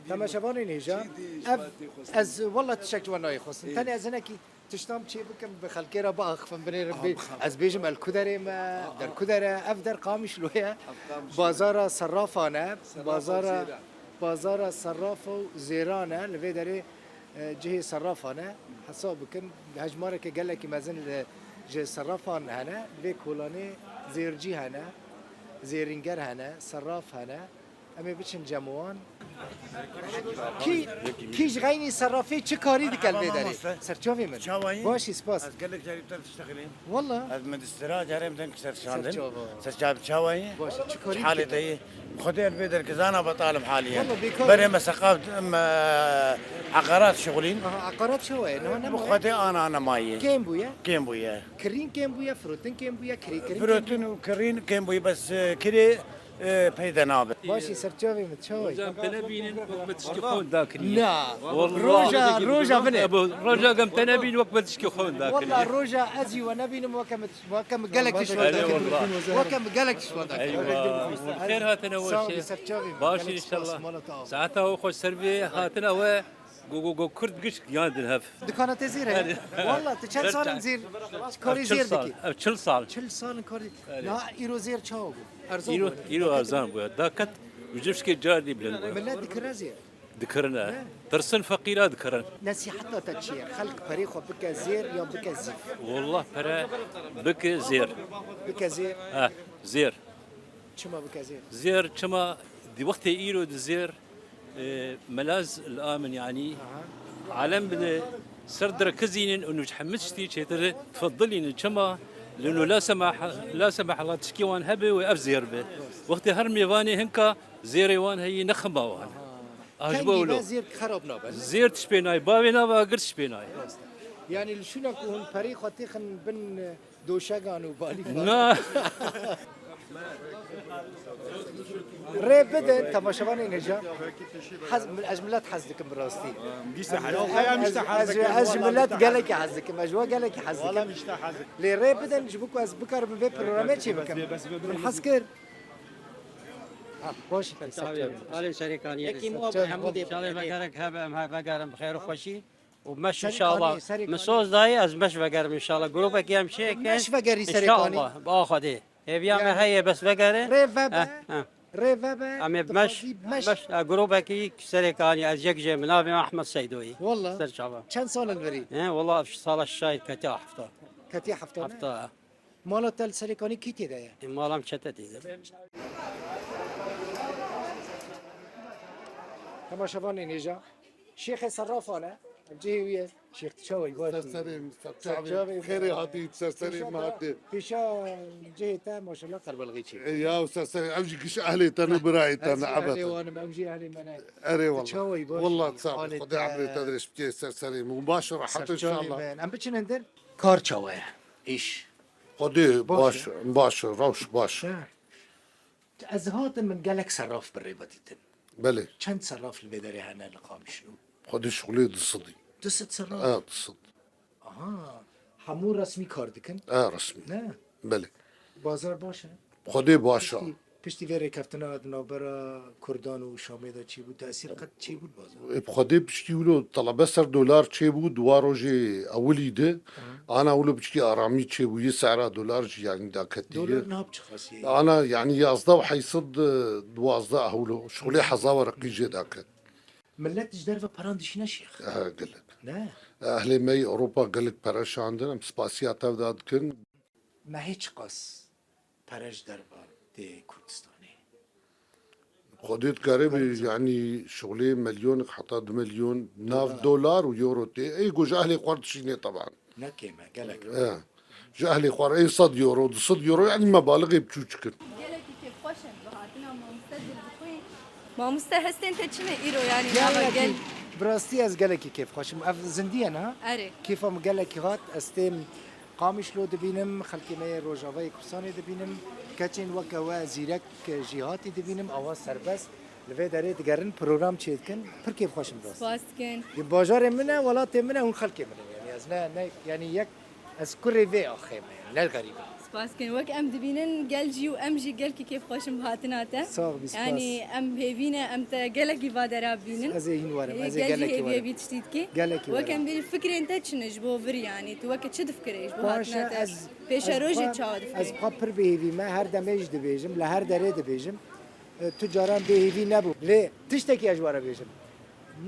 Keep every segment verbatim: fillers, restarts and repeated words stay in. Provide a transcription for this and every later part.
Temaşevanên hêja, ev, ez wela tiştek ji we nayê xwestin. Tenê ez hinekî tiştan çê bikim, bi xelkê re biaxifim, binêrim bê. Ez bêjim, el kuderê me, der kudere, ev der Qamişlo ye. Bazara serrafan e, bazara, bazara serraf û zêran e, li vê derê, e, cihê serrafan e. Hesab bikin, hejmareke gelekî mezin li, ji serrafan hene, li vê kolanê zêrcî hene, zêrînger hene, serraf hene. Em ê biçin cem wan. Kî, kî ji xeynî serrafî çi karî dike li vê derê? Merhaba mamoste. Serçavê min. Çawa yî? Baş î, spas. Ez gelek carî bi te diştexilîm. Walla. Ez min distira carê min den ki ser şandin. Serçava. Serçava çawa yî? Baş, çi karî dike? Halê te yî? Xwedê ez bê derkizana betalim halî ye. Walla bêkar. Berê me seqaf, em, e, eqarat şixulîn. Aha, eqarat çawa ye? Niha nema ye? Xwedê ana nema ye. Kêm bûye? Kêm bûye. Kirîn kêm bûye, firotin kêm bûye, kirê kirîn kêm bûye. Firotin û kirîn kêm bûye, bes, e, kirê e, peyde nabe. Başî serçavê min, çawa yî? Roja em te nebînin, wek me tişkî xwe hunda kirî. Na. Walla. Roja, roja vine. Ebo, roja em te nebînin, wek me tişkî xwe hunda kirî. Walla roja ez jî we nebînim, weke min, weke min gelek tişt wenda kirî. Erê walla. Weke min gelek tişt wenda kirî. Eywa. Xêr hatine we. Sağ ol, serçavê min. Baş gelek spas, inşallah. Mala te av. Saeta we xweş, ser vê hatina we. Go, go, go, Kurd giş yandin hev. Dikana te zêr e? Erê. Walla, tu çend salin zêr, karê zêr dikî? Ev çil sal. Çil salin karê. Erê. Na, îro zêr çawa bû? Erzan bû. Îro, îro erzan bû. Daket, û cifşkê car dî bilind bû. Millet dikire zêr. Dikirine. Ne? Tirsin feqîra dikirin. Nesîheta te çi ye? Xelk perê xwe bike zêr yan bike zîf? Wallah pere bike zêr. Bike zêr? He, zêr. Çima bike zêr? Zêr çima di wextê îro di zêr, e, melaz li amin yanî. Aha. Alem bi ser direkizînin û ji hemî tiştî çêtir tfedilînin. Çima? Lino la semaha, la semaha la tişkî wan hebe wê ev zêr be. Wextê her mêvanê hinka zêrê wan heyî nexima wan. Aha. Ah, ji bo wilo. Zêr xerab nabe, ne? Zêr tişt pê nayê, bavê nava agir tişt pê nayê. Rast e. Yanî li şûna ku hûn perê xwe têxin bin, e, doşegan û balîfan. Na. Rê bidin, temaşevanên hêja. Hez, ez ji millet hez dikim bi rastî. Dîsa hez, ez, ez, ez ji millet gelekî hez dikim, ez ji we gelekî hez dikim. Lê rê bidin, ji bo ku ez bikarim vê programê çê bikim. Min hez kir. Ha, baş. Alê serê kaniyê. Yekî min wa Hemûdê. Şalê vegerek hebe, em her vegerin bi xêr û xweşî. Û meş inşallah. Min soz dayê ez meş vegerim inşallah. Grûbekî em çêkin. Meş vegerî serê kanî. İnşallah. Bi axa dê. Hêviya me heye bes vegerin. Rê vebe. Rê vebe. Em ê meş, meş, e, grûbekî serê kanî ez yek jê min navê Ahmet Seydoyî. Walla. Ser çava. Çend sal in verî? He, walla sala şayî ketiya hefta. Ketiya hefta ne? Hefta. Mala te li Serêkanî kî tê de ye? Ê, mala em çete tê de. Temaşevanên hêja. Şêxê serrafan e. Ev cihê wî ye. Şêx tu çawa yî? Baş. Ser serê min, ser çavê. Ser çavê. Xêrê hatî, ser serê min hatî. Pêşa cihê te maşallah qerbelxî çê. E, ya ser serê, ev jî giş ehlê te ne, birayê te ne, ebet. Erê wanim, ev jî ehlê me ne. Erê wallah. Tu çawa yî, baş yî? Wallah sağ ol. Xwedê emrê te dirêj bike, ser serê min. Baş û rehet inşallah. Ser çavê min. Em biçin hindir. Kar çawa ye? Îş. Xwedê baş, baş, rewş baş. Ha. Ez hatim, min gelek serraf bi rê ve dîtin. Belê. Çend serraf li vê derê hene li Qamişlo? Xwedê şixulê du sed. Du sed serraf? Ha, du sed. Aha. Hemû resmî kar dikin? Ha, resmî. Ne? Belê. Bazar baş e? Xwedê baş e. Piştî, piştî vê rêkeftina di navbera Kurdan û Şamê de çêbû, tesîr qet çêbû li bazar? Ê, bi Xwedê piştî wilo telebe ser dolar çêbû, di wa rojê ewilî de. Hı. Ana wilo piçkî aramî çêbû, yê sehra dolar jî yanî daketî. Dolar niha bi çi qasî ye? Ana yanî yazdeh û heyt sed, duwazdeh ewlo. Şixulê heza wereqî jê daket. Millet ji derve peran dişîne şêx. He, gelek. Ne? Ehlê me yê Ewropa gelek pere şandin, em spasiya tev de dikin. Me hê çiqas pere ji derve tê Kurdistanê? Xwedê dikare bê, yanî şixulê milyonek heta du milyon nav dolar û euro tê. Ê ku ji ehlê xwe re dişînê teban. Ne kêm e, gelek. He. Ji ehlê xwe re ê sed euro, du sed euro, yanî mebalixê biçûçik in. Gelekî kêfxweş in bi hatina mamoste Dilbixwîn. Mamoste hestên te çi ne îro yanî nava gel? Bi rastî ez gelekî kêfxweş im. Ev zindî ye niha. Erê. Kêfa min gelekî hat. Ez têm Qamişlo dibînim, xelkê me yê Rojavayê Kurdistanê dibînim. Keçên weke we zîrek jîhatî dibînim, awa serbest. Li vê derê digerin, program çêdikin. Pir kêfxweş im rast. Spas dikin. Di bajarê min e, welatê min e, hûn xelkê min in. Yanî ez ne, ne, yanî yek, ez kurê vê axê me, ne xerîb im. Spas dikin. Wek em dibînin, gel jî û em jî gelkî kêfxweş in bi hatina te. Sax bî, spas. Yanî em hêvî ne, em te gelekî va dera bibînin. Ez ê hîn werim, ez ê Gel jî gelekî hêvî werim. Bî tiştî dikî. Gelekî Wek werim. Em bî fikrên te çi ne ji bo vir yanî? Tu weke çi difikirî ji bo Baş e, hatina te? ez, Pêşerojê ez xwe, çawa difikirî? Ez xwe pir bêhêvî me, her demê jî dibêjim, li her derê dibêjim. E, tu caran bêhêvî nebû. Lê tiştekî ez ji we re bêjim.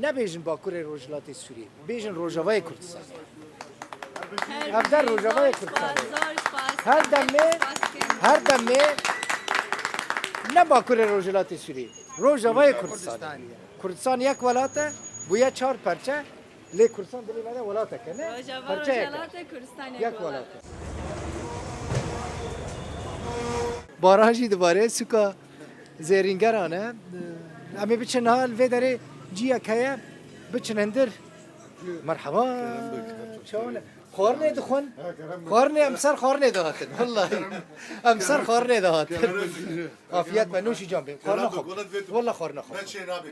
Nebêjin Bakurê Rojhilatê Sûriyê. Bêjin Rojavayê Kurdistanê. Ev der Rojavayê Kurdistanê. Her demê, her demê ne Bakurê Rojhilatê Sûriyê. Rojavayê Kurdistanê. Kurdistan yek welat e, bûye çar perçe. Lê Kurdistan dilê me de welatek e, ne? Rojava, Perçeyek e. Rojhilatê Kurdistanê Yek welat e. Barajî dibare, sûka Zêrîngeran e. Em ê biçin ha li vê derê ciyek heye, biçin hindir. Merheba. Çawan e? Xwarinê dixwin. Xwarinê em ser xwarinê dihatin. Wallahî. Em ser xwarinê dihatin. Afiyet be, nûşî can bê. Xwarina xwe. Walla xwarina xwe. Ne çê nabe,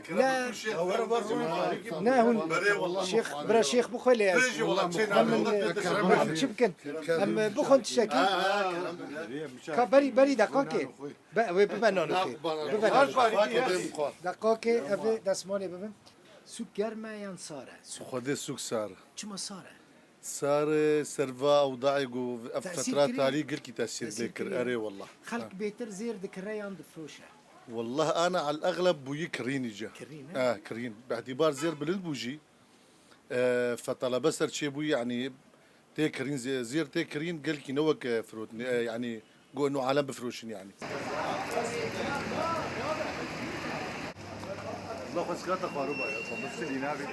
Ne. Ne hûn. Şêx, bira şêx bixwe lê ez. Em çi bikin? Em bixwin tiştekî. Ka berî, berî deqakê. Be, wê bibe nanê xê. Bibe nanê xê. Deqakê, ev ê destmalê bibin. Sûk germ e yan sar e? Xwedê sûk sar e. Çima sar e? Sar e, ser va ewdaê ku ev Tesîr fetra kirî? Talî gelkî tesîr Tesîr lê kir. Kirî? Erê wallah. Xelk Ha. bêtir zêr dikire yan difiroşe? Wallah ana al egleb bûyî kirînî ca. Kirîn, e? E, kirîn. Bi îtîbar zêr bilind bû jî. E, fetalebe ser çêbûyî, yanî tê kirîn, zê-, zêr tê kirîn, gelkî ne wek, e, firotin, e, yanî go eno alem bifiroşin yanî. Allah xwe sikata xwaroba ya, xwe misilî nabî.